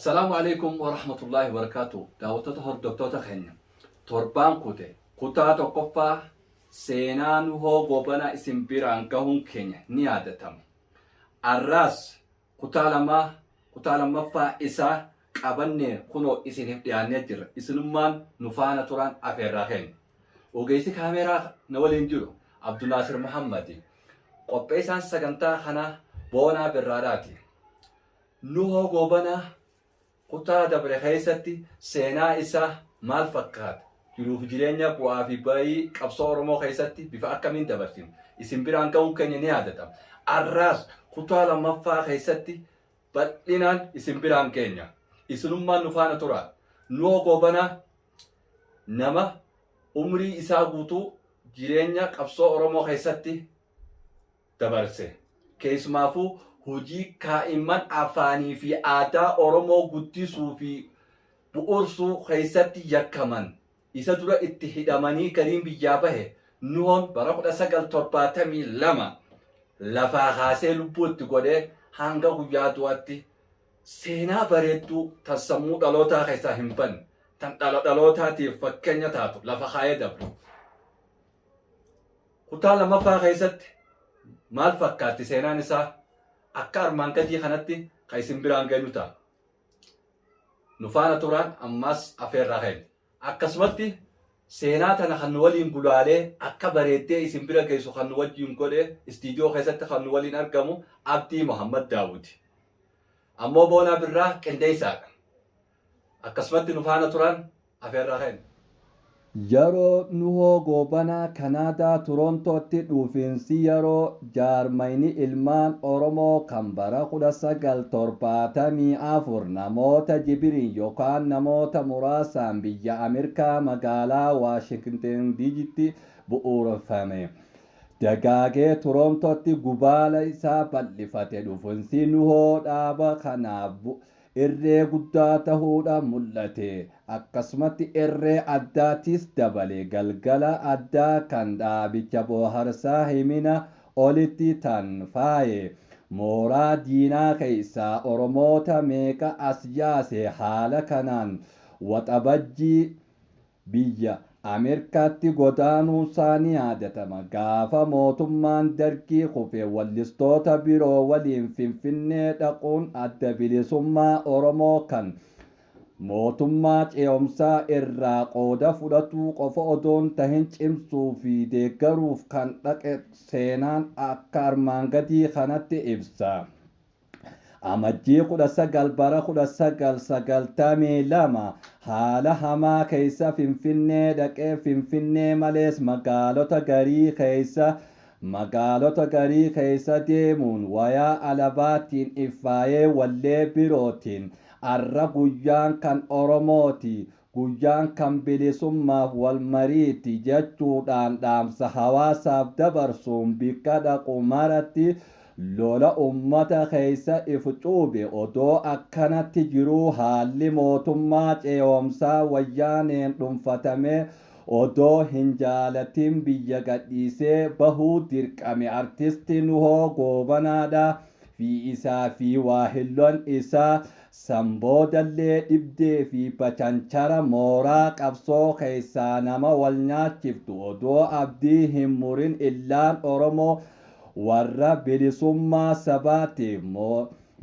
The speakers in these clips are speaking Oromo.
Assalaamu alaikum wa rahmatullahi wa barakaatu. Daawwattoota hordoftoota keenya torbaan kute kutaa tokkoffaa seenaa Nuhoo Goobanaa isin biraan gahuun keenya ni yaadatama. Arraas kutaa lamaa kutaa lammaffaa isaa qabannee kunoo isiniif dhiyaannee jirra. Isinummaan nu faana turaan afeerraa keenya. Ogeessi kaameeraa na waliin jiru Abdunaasir Muhammadi. Qopheessaan sagantaa kanaa Boonaa Birraadhaati. Nuhoo Goobanaa kutaa dabre keessatti seenaa isaa maal fakkaata? Jiruuf jireenya bu'aa fi bayii qabsoo Oromoo keessatti bifa akkamiin dabarsine? Isin biraan ga'uun keenya ni yaadatama. Arraas kutaa lammaffaa keessatti bal'inaan isin biraan geenya. Isinummaan nu faana turaa. Nuhoo Goobanaa nama umrii isaa guutuu jireenya qabsoo Oromoo keessatti dabarse. Keessumaafuu hojii kaa'imman afaanii fi aadaa Oromoo guddisuu fi bu'uursuu keessatti yakkaman isa dura itti hidhamanii gariin biyyaa bahe Nuhoon bara 1972 lafaa kaasee lubbuu itti godhee hanga guyyaa du'aatti seenaa bareedduu tan sammuu dhalootaa keessaa hin banne tan dhala dhalootaatiif fakkeenya taatu lafa kaayee dabre. Kutaa lammaffaa keessatti maal fakkaatti seenaan isaa akka armaan gadii kanatti kan isin biraan geenyu ta'a. Nu faana turaan ammaas afeerraa keenya. Akkasumatti seenaa tana kan nu waliin gulaalee akka bareeddee isin bira geessu kan nu wajjin godhe istiidiyoo keessatti kan nu waliin argamu Abdii Muhammad Daawudi. Ammoo Boonaa Birraa qindeessaadha. Akkasumatti nu faana turan afeerraa keenya. Yeroo Nuhoo Goobanaa Kanaadaa Toroontootti dhuufiinsi yeroo jaarmayni ilmaan Oromoo kan bara 1974 namoota jibiriin yookaan namoota muraasaan biyya Ameerikaa magaalaa Waashingten DCtti bu'uureffame dagaagee Toroontootti gubaala isaa bal'ifate dhufinsi Nuhoo dhaaba kanaaf irree guddaa tahuudha mul'ate. Akkasumatti irree addaattis dabale galgala addaa kan dhaabicha booharsaa himina olitti tan faaye. Mooraa diinaa keessaa Oromoota meeqa as yaase haala kanaan waxabajjii biyya Ameerikaatti godaanuunsaa ni yaadatama. Gaafa mootummaan Dargii kufe wallistoota biroo waliin Finfinnee dhaquun adda bilisummaa Oromoo kan mootummaa ce'umsaa irraa qooda fudhatuu qofa odoon tahin cimsuu fi deeggaruuf kan dhaqe seenaan akka armaan gadii kanatti ibsa. Amajjii 19 bara 1992 haala hamaa keessa Finfinnee dhaqee Finfinnee malees magaalota garii keessa deemuun wayaa alabaatiin iffaayee wallee birootiin arra guyyaan kan Oromooti, guyyaan kan bilisummaaf wal mariiti jechuudhaan dhaamsa hawaasaaf dabarsuun bikka dhaqu maratti lola ummata keessa if cuube. Odoo akkanatti jiruu haalli mootummaa ce'umsaa Wayyaaneen dhuunfatame odoo hin jaalatin biyya gadhiisee bahuu dirqame. Artisti Nuhoo Goobanaadha fi isaa fi waahilloon isaa sanboodallee dhibdee fi bachanchara mooraa qabsoo keessaa nama wal nyaachiftu odoo abdii hin murin illaan Oromoo warra bilisummaa sabaatiif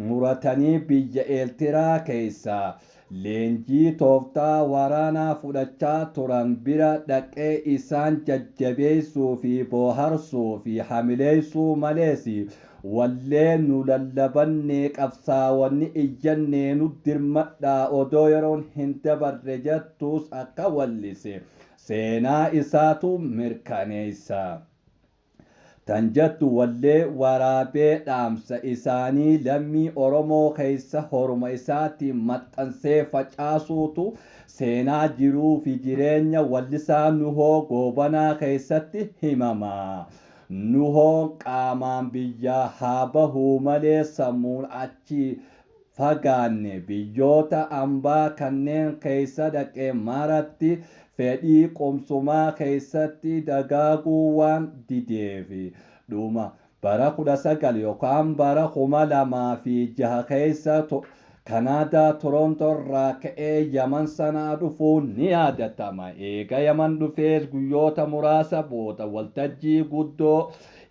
muratanii biyya Eertiraa keessaa leenjii tooftaa waraanaa fudhachaa turan bira dhaqee isaan jajjabeessuu fi booharsuu fi hamileessuu malees wallee nu lallabannee qabsaawonni iyyannee nu dirmadhaa odoo yeroon hin dabarre jettuus akka wallise seenaa isaatu mirkaneessa. Tan jettu wallee waraabee dhaamsa isaanii lammii Oromoo keessa horuma isaatiin maxxansee facaasuutu seenaa jiruu fi jireenya wallisaa Nuhoo Goobanaa keessatti himama. Nuhoon qaamaan biyyaa haa bahuu malee sammuun achi fagaanne. Biyyoota ambaa kanneen keessa dhaqe maratti fedhii qomsumaa keessatti dagaaguu waan dideef dhuma bara 19 yookaan bara 2006 keessa Kanaadaa Torontoo irraa ka'ee Yaman sanaa dhufuun ni yaadatama. Eega Yaman dhufees guyyoota muraasa booda waltajjii guddoo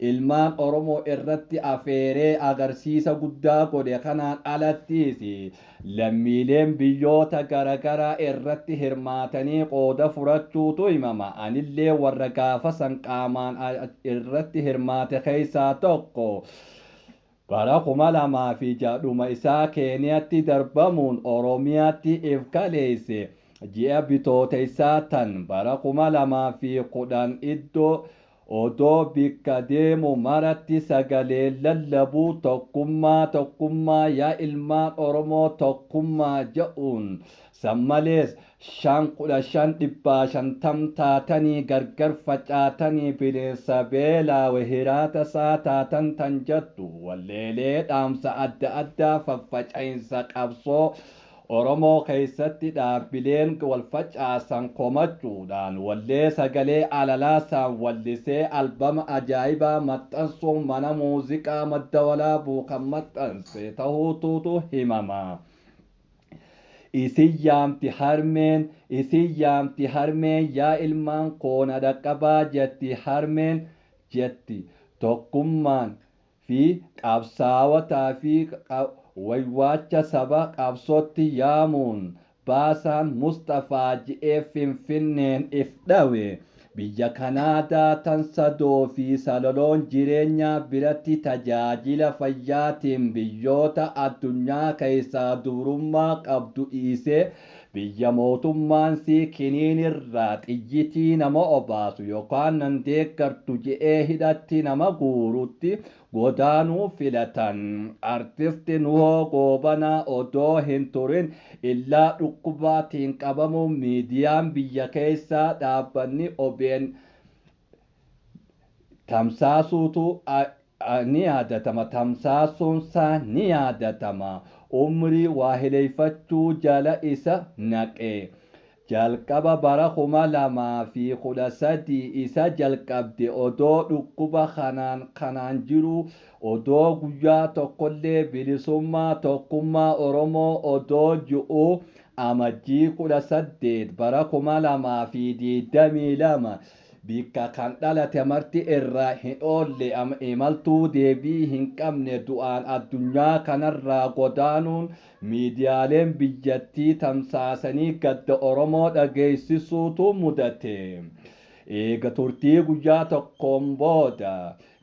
ilmaan Oromoo irratti afeeree agarsiisa guddaa godhe. Kanaan alattis lammiileen biyyoota garaagaraa irratti hirmaatanii qooda fudhachuutu himama. Anillee warra gaafa san qaamaan irratti hirmaate keessaa tokko. Bara 2006 isaa Keeniyaatti darbamuun Oromiyaatti if kaleesse. Ji'a bitoota isaa tan bara 2010 iddoo odoo bikka deemu maratti sagalee lallabuu "Tokkummaa, tokkummaa, yaa ilmaan Oromoo tokkummaa" jedhuun, san malees 5 15 150 taatanii gargar facaatanii bineensa beelaawe hiraata isaa taatan tan jettu walleelee dhaamsa adda addaa faffaca'iinsa qabsoo Oromoo keessatti dhaabbileen wal facaasan komachuudhaan wallee sagalee alalaasaan wallisee albama ajaa'ibaa maxxansuun mana muuziqaa Madda Walaabuu kan maxxanse ta'uututu himama. Isin yaamti harmeen, isin yaamti harmeen, yaa ilmaan koona dhaqqabaa jetti harmeen jetti. Tokkummaan fi qabsaawotaa fi waywaacha saba qabsootti yaamuun baasaan Mustafaa ji'ee Finfinneen if dhawe. Biyya Kanaadaa tan sadoo fi saloloon jireenyaa biratti tajaajila fayyaatiin biyyoota addunyaa keessaa durummaa qabdu dhiisee, biyya mootummaan sii kiniinirraa xiyyitii nama obaasu yookaan nan deeggartu je'ee hidhatti nama guurutti godaanuu filatan. Artisti Nuhoo Goobanaa odoo hin turin illaa dhukkubaatiin qabamuun miidiyaan biyya keessaa dhaabbanni OBN tamsaasuutu ni yaadatama. Tamsaasuunsaa ni yaadatama. Umrii waahileeffachuu jala isa naqe. Jalqaba bara 2013 isa jalqabde odoo dhukkuba kanaan jiru, odoo guyyaa tokkollee bilisummaa tokkummaa Oromoo odoo ji'u, Amajjii 18 bara 2022 bikka kan dhalate marti irraa hin oolle imaltuu deebii hin qabne du'aan addunyaa kanarraa godaanuun miidiyaaleen biyyattii tamsaasanii gadda Oromoo dhageessisuutu mudate. Eega turtii guyyaa tokkoon booda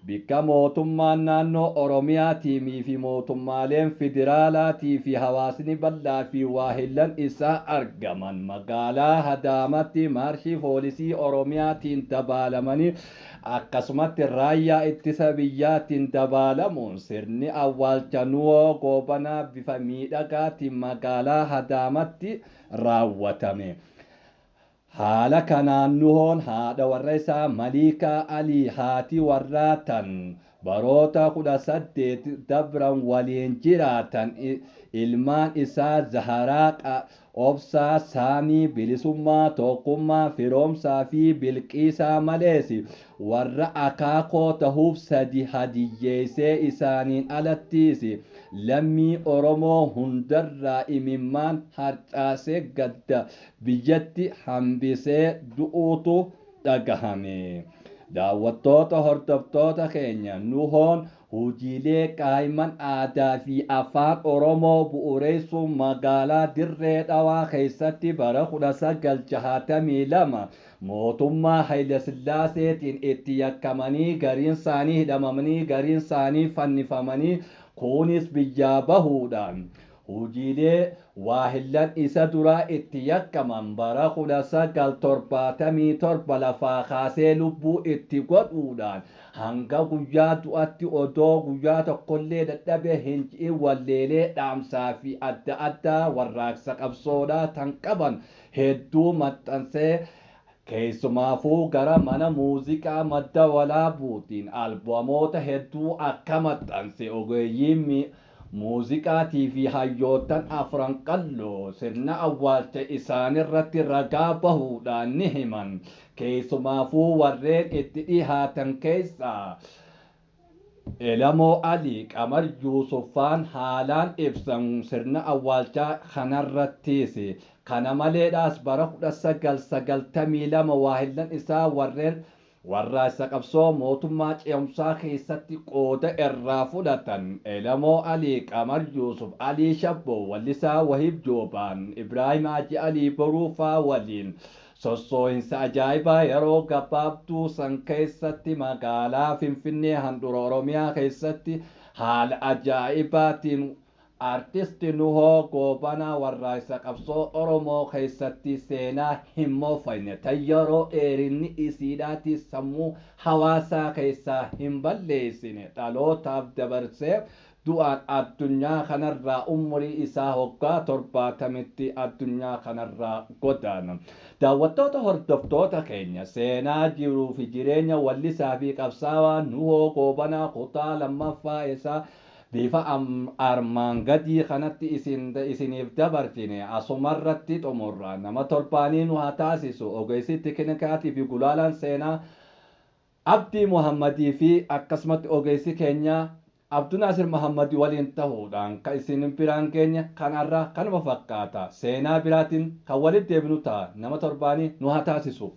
bikka mootummaan naannoo Oromiyaatii fi mootummaaleen federaalaatii fi hawaasni bal'aa fi waahillan isaa argaman magaalaa Hadaamatti maarshii poolisii Oromiyaatiin dabaalamanii, akkasumatti raayyaa ittisa biyyaatiin dabaalamuun sirni awwaalcha Nuhoo Goobanaa bifa miidhagaatiin magaalaa Hadaamatti raawwatame. Haala kanaan Nuhoon haadha warra isaa Maliikaa Alii, haati warraa tan baroota 18 dabran waliin jiraatan, ilmaan isaa Zaharaa, Obsaa, Saamii, Bilisummaa, Tokkummaa, Firoomsaa fi Bilqiisaa malees warra akaakoo tahuuf sadi hadiyyeessee, isaaniin alattiis lammii Oromoo hundarraa imimmaan harcaasee gadda biyyatti hambisee du'uutu dhagahame. Daawwattoota hordoftoota keenya, Nuhoon hojiilee qaayiman aadaa fi afaan Oromoo bu'uureessuun magaalaa Dirree Dhawaa keessatti bara 1962 mootummaa Hayilesillaaseetiin itti yakkamanii, gariin isaanii hidhamanii, gariin isaanii fannifamanii, kunis biyyaa bahuudhaan hojiilee waahillan isa duraa itti yakkaman bara 1977 lafaa kaasee lubbuu itti godhuudhaan hanga guyyaa du'atti odoo guyyaa tokkollee dadhabe hin ji'in walleelee dhaamsaa fi adda addaa warraaqsa qabsoodhaa tan qaban hedduu maxxansee, keessumaafuu gara mana muuziqaa Madda Walaabuutiin albamoota hedduu akka maxxanse ogeeyyiin muuziqaatii fi hayyootan Afran Qalloo sirna awwaalcha isaanirratti ragaa bahuudhaan ni himan. Keessumaafuu warreen itti dhihaatan keessaa Elamoo Alii, Qamar Yuusuf faan haalaan ibsan sirna awwaalchaa kanarrattiis. Kana maleedhaas bara 1992 waahillan isaa warreen warraaqsa qabsoo mootummaa ce'umsaa keessatti qooda irraa fudhatan Elamoo Alii, Qamar Yuusuf, Alii Shabboo, Wallisaa Wahiib Joobaan, Ibraahim Haaji Alii Boruu faa waliin sossoohinsa ajaa'ibaa yeroo gabaabduu san keessatti magaalaa Finfinnee handhuura Oromiyaa keessatti haala ajaa'ibaatiin Artist Nuhoo Goobanaa warraaqsa qabsoo Oromoo keessatti seenaa hin moofayne tan yeroo dheerinni isiidhaatii sammuu hawaasaa keessaa hin balleessine dhalootaaf dabarsee du'aan addunyaa kanarraa umurii isaa hoggaa 70tti addunyaa kanarraa godaana. Daawwattoota hordoftoota keenya seenaa jiruu fi jireenya wallisaa fi qabsaawaa Nuhoo Goobanaa kutaa 2ffaa isaa bifa armaan gadii kanatti isiniif dabarsine asumarratti xumurra. Nama torbaanii nu haa taasisu. Ogeessi tekinikaatii fi gulaalaan seenaa Abdii Muhammadii fi akkasumatti ogeessi keenya Abdunaasir Muhammadii waliin ta'uudhaan kan isin biraan keenya kanarra kanuma fakkaata. Seenaa biraatiin kan walitti deebinu ta'a. Nama torbaanii nu haa taasisu.